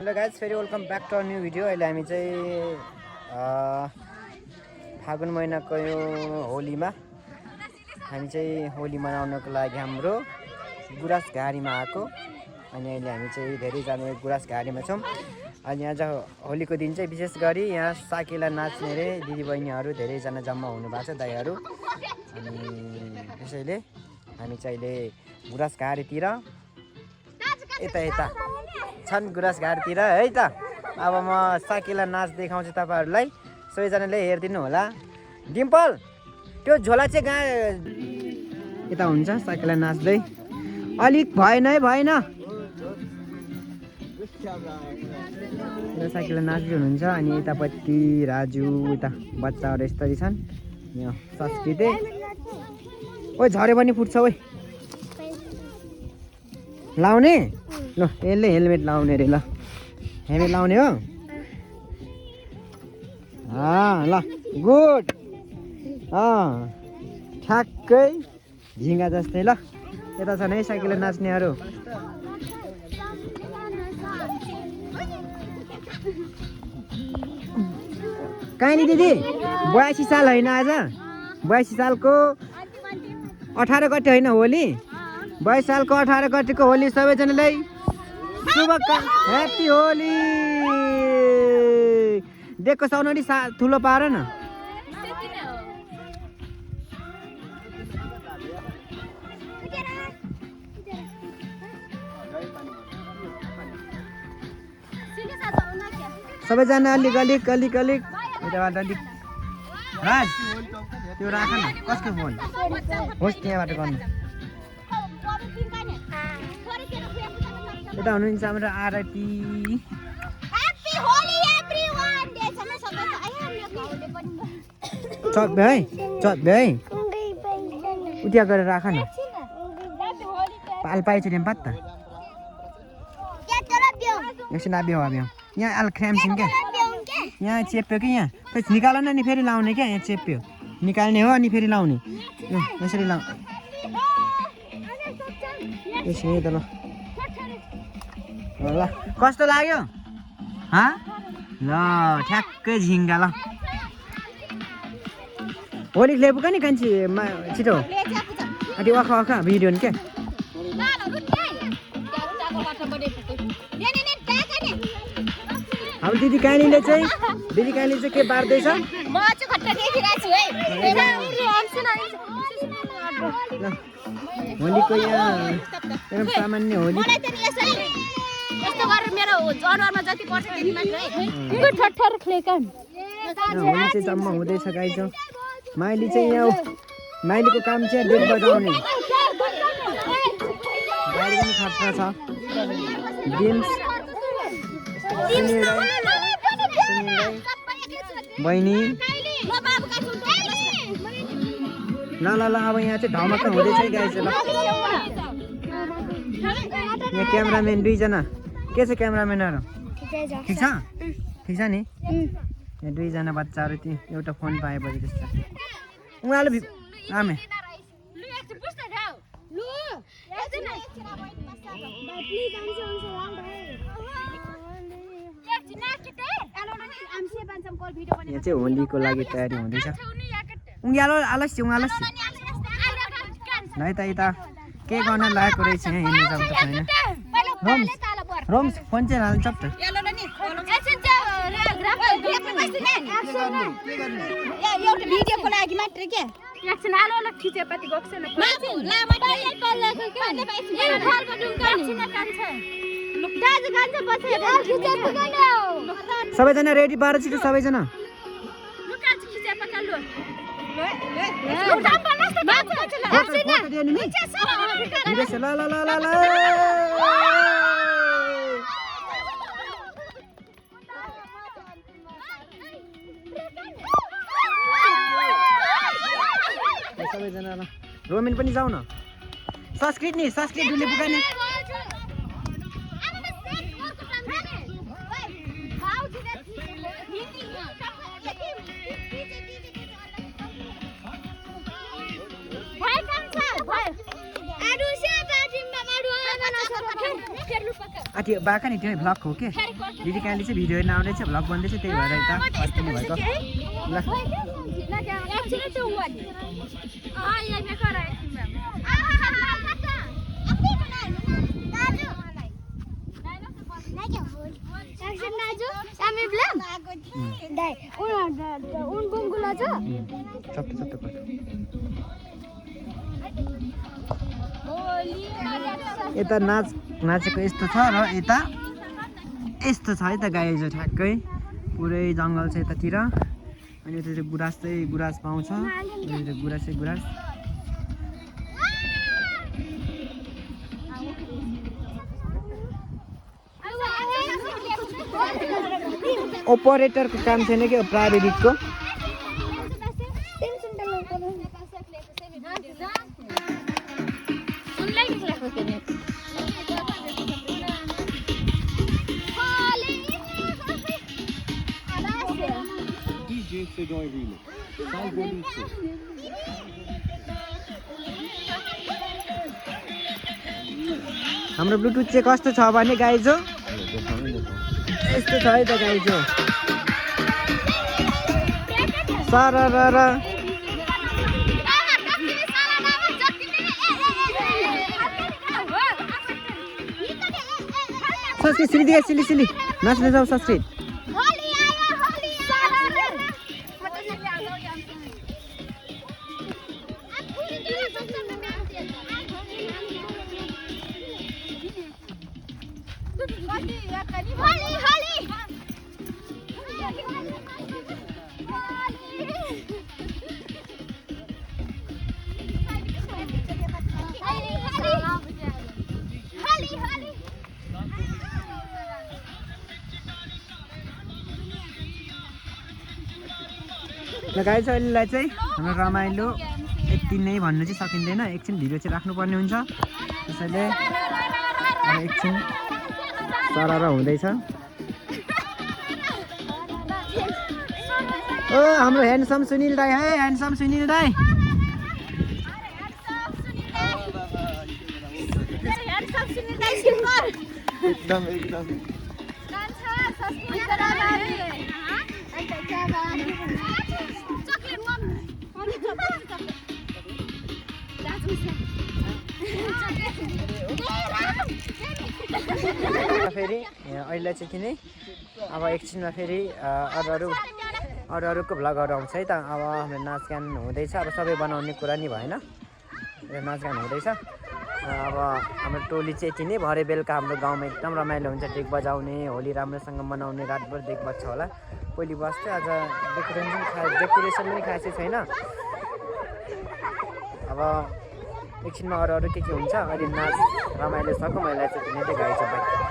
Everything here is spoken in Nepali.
हेलो गाइज, फेरि welcome back to new video. अहिले हामी चाहिँ फागुन महिनाको यो होलीमा हामी चाहिँ होली मनाउनको लागि हाम्रो गुराँस घारीमा आएको। अनि अहिले हामी चाहिँ धेरैजना गुराँस घारीमा छौँ। अनि आज होलीको दिन चाहिँ विशेष गरी यहाँ साकेला नाच्ने रे दिदीबहिनीहरू धेरैजना जम्मा हुनुभएको छ, दाइहरू। अनि त्यसैले हामी चाहिँ अहिले गुराँस घारीतिर यता छन् गुराँस घारीतिर है त। अब म साकेला नाच देखाउँछु तपाईँहरूलाई, सबैजनाले हेरिदिनु होला। डिम्पल, त्यो झोला चाहिँ यता हुन्छ साकेला नाच्दै। अलिक भएन है, भएन। साकेला नाच्दै हुनुहुन्छ। अनि यतापट्टि राजु, उता बच्चाहरू यस्तरी छन्। यो संस्कृति ओ झऱ्यो पनि फुट्छ ओइ। लाउने ल, यसले हेलमेट लाउने रे। ल हेलमेट लाउने हो। ल गुड। ठ्याक्कै झिङ्गा जस्तै। ल यता छन् है साइकल नाच्नेहरू। कहाँ नि दिदी? 82 साल होइन आज? 82 सालको 18 गते होइन होली? 22 सालको 18 गतेको होली सबैजनालाई शुभकामना। ह्याप्पी होली। देखो साउनरी ठुलो पार न। सबैजना अलिक अलिक अलिक अलिक यताबाट अलिक। राज त्यो राख न। कसको फोन होस् त्यहाँबाट गर्नु। यता हुनुहुन्छ हाम्रो आरती। चट भे है, चट भे है। उठ्या गरेर राख न। पाल पाइछ टेम्पा त। एकछिन आब्यो आब्यो। यहाँ अल ख्यामसिङ क्या, यहाँ चेप्यो कि यहाँ खै निकाल न। अनि फेरि लाउने क्या, यहाँ चेप्यो निकाल्ने हो अनि फेरि लाउने। यसरी लाउ यसरी त। ल कस्तो लाग्यो? ल ठ्याक्कै झिङ्गा। ल होली लेबुका नि कान्छी छिटो। अनि वाखा वाखा भिडियो नि क्या। हाम्रो दिदी कालीले चाहिँ के बार्दैछ? होलीको यहाँ एकदम सामान्य होली। होली चाहिँ जम्मा हुँदैछ गाइज। माइली चाहिँ यहाँ, माइलीको काम चाहिँ डेक बजाउने। गाडी पनि खतरा छ। गेम्स बहिनी। ल ल ल अब यहाँ चाहिँ ढमक्क हुँदैछ है गाइज। ल यहाँ क्यामेराम्यान दुईजना। के छ क्यामेराम्यानहरू? ठिक छ? ठिक छ नि? यहाँ दुईजना बच्चाहरू त्यो एउटा फोन पाएपछि त्यस्तो उहाँले आमे। यहाँ चाहिँ होलीको लागि तयारी हुँदैछ। आलस्य ल यता यता के गर्न लागेको रहेछ। यहाँ हिँड्ने जब त छैन। रोम्स फोन चाहिँ हाल्छ त। भिडियोको लागि मात्र के सबैजना रेडी पार छिटो सबैजना। सबैजना ल रोमिन पनि जाऊ न। संस्कृत नि संस्कृत डुले पुगाने। आटी बाका नि त्यो भ्लग हो के दिदी काली चाहिँ भिडियो हेर्न आउँदैछ भ्लग बन्दैछ त्यही भएर यता अस्तिनी भएको ल यता नाचेको यस्तो छ र यता यस्तो छ है त गाई चाहिँ ठ्याक्कै पुरै जङ्गल छ यतातिर अनि यता चाहिँ गुराँस पाउँछ गुराँसै गुराँस अपरेटरको काम छैन कि प्राविधिकको हाम्रो ब्लुटुथ चाहिँ कस्तो छ भने गाइजो यस्तो छ है त गाइजो सरर संस्कृत सिली सिली सिली नाच्न जाऊ संस्कृत ल गाइस अहिलेलाई चाहिँ हाम्रो रमाइलो यति नै भन्नु चाहिँ सकिँदैन एकछिन भिडियो चाहिँ राख्नुपर्ने हुन्छ त्यसैले अब एकछिन सरर हुँदैछ ओ हाम्रो ह्यान्डसम सुनिल दाई है ह्यान्डसम सुनिल दाई एकदम एकदम फेरि अहिले चाहिँ किन अब एकछिनमा फेरि अरूको भ्लगहरू आउँछ है त अब हाम्रो नाचगान हुँदैछ अब सबै बनाउने कुरा नि भएन नाचगान हुँदैछ अब हाम्रो टोली चाहिँ यति नै भरे बेलुका हाम्रो गाउँमा एकदम रमाइलो हुन्छ डेक बजाउने होली राम्रोसँग मनाउने रातभर डेक बज्छ होला पहिली बस्थ्यो आज डेकोरेसन पनि खासै छैन अब एकछिनमा अरू के हुन्छ अहिले नाच रमाइलो छ मैले चाहिँ गाई छ